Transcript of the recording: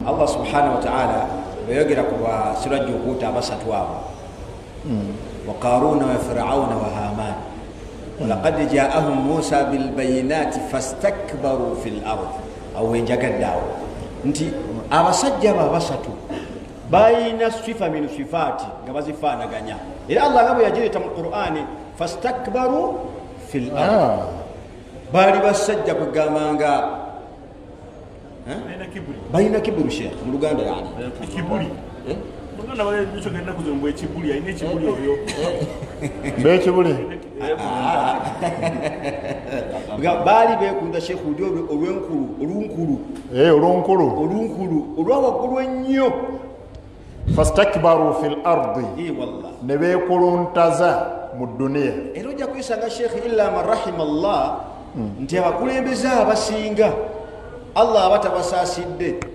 Allah subhanahu wataala bweyogera ku basirajja okuuta abasatu abo, wa Qaruna wa Firauna wa Haman, walaqad jaahum Musa bilbayinati fastakbaru fi lard. Awo wenjagadde awo nti abasajja abo abasatu balina sifa min sifaati nga bazifaanaganya, era Allah nga bwe yagireeta mu Qurani, fastakbaru fi lard. Baali basajja kwegamba nga Balina kibuli. Balina kiburu, Sheikh, mu Luganda yani. Ekibuli. Eh? Muganda balekyogera ennaku zino mbu ekibuli, alina ekibuli oyo. Bekibuli. Nga baali bekunda, Sheikh, uli olwenkulu, olunkulu. Eh, olunkulu. Olunkulu olwa waggulu ennyo. Fastakbaru fi lardi. Eh, wallah. Ne beekuluntaza mu duniya. Era ojja kwisanga, Sheikh, illa man rahima Allah, nti abakulembeze abasinga Allah aba tabasaasidde.